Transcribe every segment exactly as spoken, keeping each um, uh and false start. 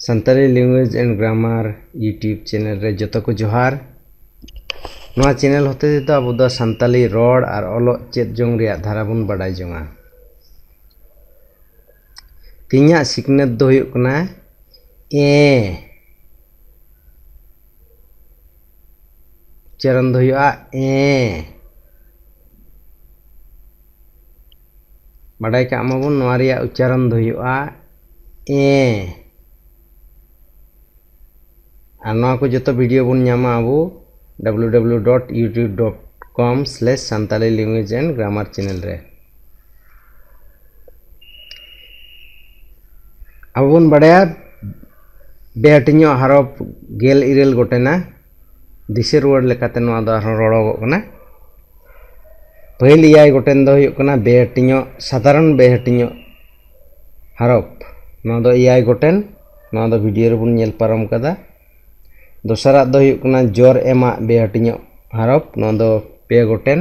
Santali Language and Grammar YouTube channel ᱨᱮ ᱡᱚᱛᱚ ᱠᱚ ᱡᱚᱦᱟᱨ᱾ ᱱᱚᱣᱟ channel ᱦᱚᱛᱮ ᱛᱮᱫᱚ ᱟᱵᱚ ᱫᱚ ᱥᱟᱱᱛᱟᱞᱤ ᱨᱚᱲ ᱟᱨ ᱚᱞᱚᱜ ᱪᱮᱫ ᱡᱚᱝ ᱨᱮᱭᱟᱜ ᱫᱷᱟᱨᱟ ᱵᱚᱱ ᱵᱟᱰᱟᱭ ᱡᱚᱝᱟ᱾ ᱛᱮᱦᱮᱧᱟᱜ ᱥᱤᱠᱷᱱᱟᱹᱛ ᱫᱚ ᱦᱩᱭᱩᱜ ᱠᱟᱱᱟ ᱮ᱾ ᱩᱪᱪᱟᱨᱚᱱ ᱫᱚ ᱦᱩᱭᱩᱜᱼᱟ ᱮ᱾ ᱵᱟᱰᱟᱭ ᱠᱟᱜ ᱢᱟᱵᱚᱱ, ᱱᱚᱣᱟ ᱨᱮᱭᱟᱜ ᱩᱪᱪᱟᱨᱚᱱ ᱫᱚ ᱦᱩᱭᱩᱜᱼᱟ ᱮ᱾ ᱟᱨ ᱱᱚᱣᱟ ᱠᱚ ᱡᱚᱛᱚ video ᱵᱚᱱ ᱧᱟᱢᱟ ᱟᱵᱚ www.youtube.com/santalilanguageandgrammarchannel ᱨᱮ᱾ ᱟᱵᱚ ᱵᱚᱱ ᱵᱟᱰᱟᱭᱟ, ᱵᱮᱦᱟᱹᱴᱤᱧᱚᱜ ᱦᱟᱨᱚᱯ ᱜᱮᱞ ᱤᱨᱟᱹᱞ ᱜᱚᱴᱮᱱᱟ᱾ ᱫᱤᱥᱟᱹ ᱨᱩᱣᱟᱹᱲ ᱞᱮᱠᱟᱛᱮ ᱱᱚᱣᱟ ᱫᱚ ᱟᱨᱦᱚᱸ ᱨᱚᱲᱚᱜᱚᱜ ᱠᱟᱱᱟ᱾ ᱯᱟᱹᱦᱤᱞ ᱮᱭᱟᱭ ᱜᱚᱴᱮᱱ ᱫᱚ ᱦᱩᱭᱩᱜ ᱠᱟᱱᱟ ᱵᱮᱦᱟᱹᱴᱤᱧᱚᱜ, ᱥᱟᱫᱷᱟᱨᱚᱱ ᱵᱮᱦᱟᱹᱴᱤᱧᱚᱜ ᱦᱟᱨᱚᱯ᱾ ᱱᱚᱣᱟ ᱫᱚ ᱮᱭᱟᱭ ᱜᱚᱴᱮᱱ, ᱱᱚᱣᱟ ᱫᱚ video ᱨᱮᱵᱚᱱ ᱧᱮᱞ ᱯᱟᱨᱚᱢ ᱠᱟᱫᱟ᱾ ᱫᱚᱥᱟᱨᱟᱜ ᱫᱚ ᱦᱩᱭᱩᱜ ᱠᱟᱱᱟ ᱡᱚᱨ ᱮᱢᱟᱜ ᱵᱮᱦᱟᱹᱴᱤᱧᱚᱜ ᱦᱟᱨᱚᱯ, ᱱᱚᱣᱟ ᱫᱚ ᱯᱮ ᱜᱚᱴᱮᱱ᱾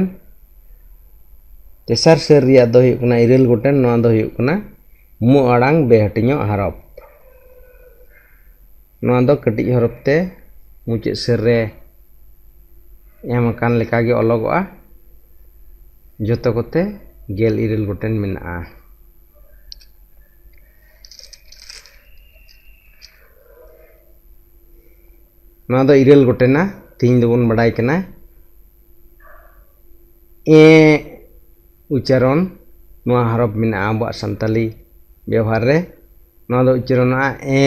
ᱛᱮᱥᱟᱨ ᱥᱟᱹᱨ ᱨᱮᱭᱟᱜ ᱫᱚ ᱦᱩᱭᱩᱜ ᱠᱟᱱᱟ ᱤᱨᱟᱹᱞ ᱜᱚᱴᱮᱱ, ᱱᱚᱣᱟ ᱫᱚ ᱦᱩᱭᱩᱜ ᱠᱟᱱᱟ ᱢᱩ ᱟᱲᱟᱝ ᱵᱮᱦᱟᱹᱴᱤᱧᱚᱜ ᱦᱟᱨᱚᱯ᱾ ᱱᱚᱣᱟ ᱫᱚ ᱠᱟᱹᱴᱤᱡ ᱦᱚᱨᱚᱯ ᱛᱮ ᱢᱩᱪᱟᱹᱫ ᱥᱟᱹᱨ ᱨᱮ ᱮᱢ ᱟᱠᱟᱱ ᱞᱮᱠᱟᱜᱮ ᱚᱞᱚᱜᱚᱜᱼᱟ᱾ ᱡᱚᱛᱚ ᱠᱚᱛᱮ ᱜᱮᱞ ᱤᱨᱟᱹᱞ ᱜᱚᱴᱮᱱ ᱢᱮᱱᱟᱜᱼᱟ᱾ ᱱᱚᱣᱟ ᱫᱚ ᱤᱨᱟᱹᱞ ᱜᱚᱴᱮᱱᱟ᱾ ᱛᱮᱦᱮᱧ ᱫᱚᱵᱚᱱ ᱵᱟᱰᱟᱭ ᱠᱟᱱᱟ ᱮ ᱩᱪᱪᱟᱨᱚᱱ᱾ ᱱᱚᱣᱟ ᱦᱚᱨᱚᱯ ᱢᱮᱱᱟᱜᱼᱟ ᱟᱵᱚᱣᱟᱜ ᱥᱟᱱᱛᱟᱞᱤ ᱵᱮᱣᱦᱟᱨ ᱨᱮ᱾ ᱱᱚᱣᱟ ᱫᱚ ᱩᱪᱪᱟᱨᱚᱱᱚᱜᱼᱟ ᱮ᱾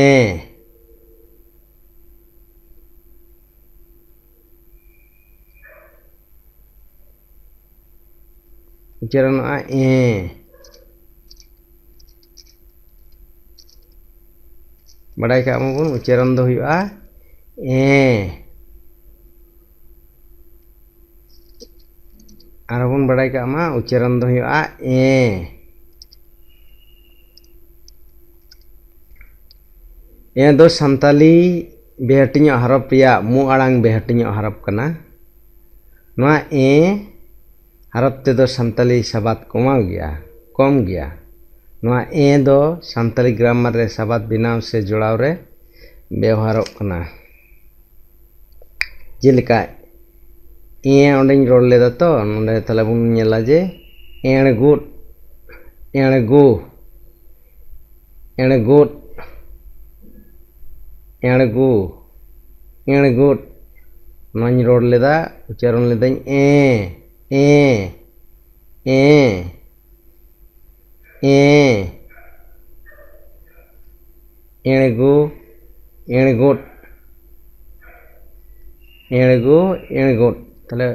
ᱩᱪᱪᱟᱨᱚᱱᱚᱜᱼᱟ ᱮ᱾ ᱵᱟᱰᱟᱭ ᱠᱟᱜ ᱢᱟᱵᱚᱱ, ᱩᱪᱪᱟᱨᱚᱱ ᱫᱚ ᱦᱩᱭᱩᱜᱼᱟ ᱮ᱾ ᱟᱨᱦᱚᱸ ᱵᱚᱱ ᱵᱟᱰᱟᱭ ᱠᱟᱜ ᱢᱟ, ᱩᱪᱪᱟᱨᱚᱱ ᱫᱚ ᱦᱩᱭᱩᱜᱼᱟ ᱮ᱾ ᱮ ᱫᱚ ᱥᱟᱱᱛᱟᱞᱤ ᱵᱮᱦᱟᱹᱴᱤᱧᱚᱜ ᱦᱟᱨᱚᱯ ᱨᱮᱭᱟᱜ ᱢᱩ ᱟᱲᱟᱝ ᱵᱮᱦᱟᱹᱴᱤᱧᱚᱜ ᱦᱟᱨᱚᱯ ᱠᱟᱱᱟ᱾ ᱱᱚᱣᱟ ᱮ ᱦᱟᱨᱚᱯ ᱛᱮᱫᱚ ᱥᱟᱱᱛᱟᱞᱤ ᱥᱟᱵᱟᱫ ᱠᱚᱢᱟᱣ ᱜᱮᱭᱟ, ᱠᱚᱢ ᱜᱮᱭᱟ᱾ ᱱᱚᱣᱟ ᱮ ᱫᱚ ᱥᱟᱱᱛᱟᱞᱤ grammar ᱨᱮ ᱥᱟᱵᱟᱫ ᱵᱮᱱᱟᱣ ᱥᱮ ᱡᱚᱲᱟᱣ ᱨᱮ ᱵᱮᱣᱦᱟᱨᱚᱜ ᱠᱟᱱᱟ᱾ ᱡᱮᱞᱮᱠᱟ ᱮ ᱚᱸᱰᱮᱧ ᱨᱚᱲ ᱞᱮᱫᱟ ᱛᱚ, ᱱᱚᱰᱮ ᱛᱟᱦᱞᱮ ᱵᱚᱱ ᱧᱮᱞᱟ ᱡᱮ ᱮᱬᱜᱩᱫ, ᱮᱬᱜᱩ, ᱮᱬᱜᱩᱫ, ᱮᱬᱜᱩ, ᱮᱬᱜᱩᱫ᱾ ᱱᱚᱣᱟᱧ ᱨᱚᱲ ᱞᱮᱫᱟ, ᱩᱪᱪᱟᱨᱚᱱ ᱞᱮᱫᱟᱹᱧ ᱮ, ᱮ, ᱮ, ᱮ, ᱮᱬᱜᱩ, ᱮᱬᱜᱩᱫ, ᱮᱬᱜᱩ, ᱮᱬᱜᱩᱫ᱾ ᱛᱟᱦᱞᱮ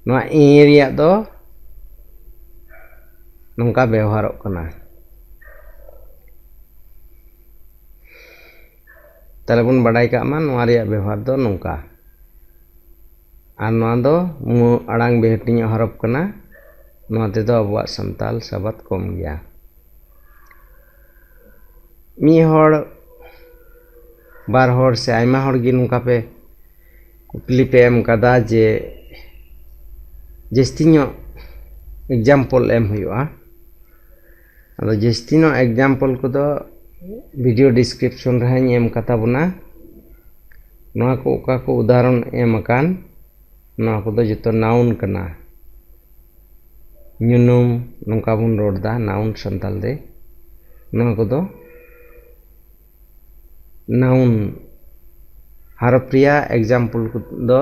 ᱱᱚᱣᱟ ᱮ ᱨᱮᱭᱟᱜ ᱫᱚ ᱱᱚᱝᱠᱟ ᱵᱮᱣᱦᱟᱨᱚᱜ ᱠᱟᱱᱟ᱾ ᱛᱟᱦᱞᱮ ᱵᱚᱱ ᱵᱟᱰᱟᱭ ᱠᱟᱜ ᱢᱟ ᱱᱚᱣᱟ ᱨᱮᱭᱟᱜ ᱵᱮᱣᱦᱟᱨ ᱫᱚ ᱱᱚᱝᱠᱟ᱾ ᱟᱨ ᱱᱚᱣᱟ ᱫᱚ ᱢᱩ ᱟᱲᱟᱝ ᱵᱮᱦᱟᱹᱴᱤᱧᱚᱜ ᱦᱚᱨᱚᱯ ᱠᱟᱱᱟ᱾ ᱱᱚᱣᱟ ᱛᱮᱫᱚ ᱟᱵᱚᱣᱟᱜ ᱥᱟᱱᱛᱟᱞ ᱥᱟᱵᱟᱫ ᱠᱚᱢ ᱜᱮᱭᱟ᱾ ᱢᱤᱫ ᱦᱚᱲ, ᱵᱟᱨ ᱦᱚᱲ ᱥᱮ ᱟᱭᱢᱟ ᱦᱚᱲ ᱜᱮ ᱱᱚᱝᱠᱟ ᱯᱮ ᱠᱩᱠᱞᱤ ᱯᱮ ᱮᱢ ᱠᱟᱫᱟ ᱡᱮ ᱡᱟᱹᱥᱛᱤ ᱧᱚᱜ example ᱮᱢ ᱦᱩᱭᱩᱜᱼᱟ᱾ ᱟᱫᱚ ᱡᱟᱹᱥᱛᱤ ᱧᱚᱜ example ᱠᱚᱫᱚ video description ᱨᱮᱦᱚᱸᱧ ᱮᱢ ᱠᱟᱛᱟ ᱵᱚᱱᱟ᱾ ᱱᱚᱣᱟ ᱠᱚ ᱚᱠᱟ ᱠᱚ ᱩᱫᱟᱦᱚᱨᱚᱱ ᱮᱢ ᱟᱠᱟᱱ, ᱱᱚᱣᱟ ᱠᱚᱫᱚ ᱡᱚᱛᱚ noun ᱠᱟᱱᱟ᱾ ᱧᱩᱱᱩᱢ, ᱱᱚᱝᱠᱟ ᱵᱚᱱ ᱨᱚᱲ ᱮᱫᱟ, noun ᱥᱟᱱᱛᱟᱲ ᱛᱮ᱾ ᱱᱚᱣᱟ ᱠᱚᱫᱚ noun, ᱦᱚᱨᱚᱯ ᱨᱮᱭᱟᱜ example ᱫᱚ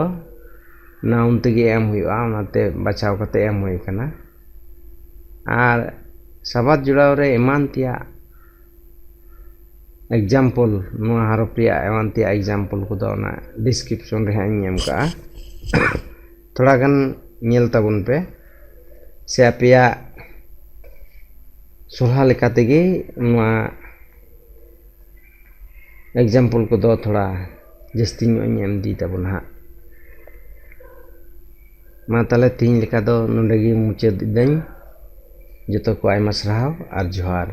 noun ᱛᱮᱜᱮ ᱮᱢ ᱦᱩᱭᱩᱜᱼᱟ, ᱚᱱᱟᱛᱮ ᱵᱟᱪᱷᱟᱣ ᱠᱟᱛᱮ ᱮᱢ ᱦᱩᱭ ᱟᱠᱟᱱᱟ᱾ ᱟᱨ ᱥᱟᱵᱟᱫ ᱡᱚᱲᱟᱣ ᱨᱮ ᱮᱢᱟᱱ ᱛᱮᱭᱟᱜ example, ᱱᱚᱣᱟ ᱦᱚᱨᱚᱯ ᱨᱮᱭᱟᱜ ᱮᱢᱟᱱ ᱛᱮᱭᱟᱜ example ᱠᱚᱫᱚ ᱚᱱᱟ description ᱨᱮ ᱦᱟᱸᱜ ᱤᱧ ᱮᱢ ᱠᱟᱜᱼᱟ᱾ ᱛᱷᱚᱲᱟ ᱜᱟᱱ ᱧᱮᱞ ᱛᱟᱵᱚᱱ ᱯᱮ, ᱥᱮ ᱟᱯᱮᱭᱟᱜ ᱥᱚᱞᱦᱟ ᱞᱮᱠᱟ ᱛᱮᱜᱮ ᱱᱚᱣᱟ example ᱠᱚᱫᱚ ᱛᱷᱚᱲᱟ ᱡᱟᱹᱥᱛᱤ ᱧᱚᱜ ᱤᱧ ᱮᱢ ᱤᱫᱤ ᱛᱟᱵᱚᱱᱟ ᱦᱟᱸᱜ᱾ ᱢᱟ ᱛᱟᱦᱞᱮ ᱛᱤᱦᱤᱧ ᱞᱮᱠᱟ ᱫᱚ ᱱᱚᱰᱮ ᱜᱮ ᱢᱩᱪᱟᱹᱫ ᱮᱫᱟᱹᱧ᱾ ᱡᱚᱛᱚ ᱠᱚ ᱟᱭᱢᱟ ᱥᱟᱨᱦᱟᱣ ᱟᱨ ᱡᱚᱦᱟᱨ᱾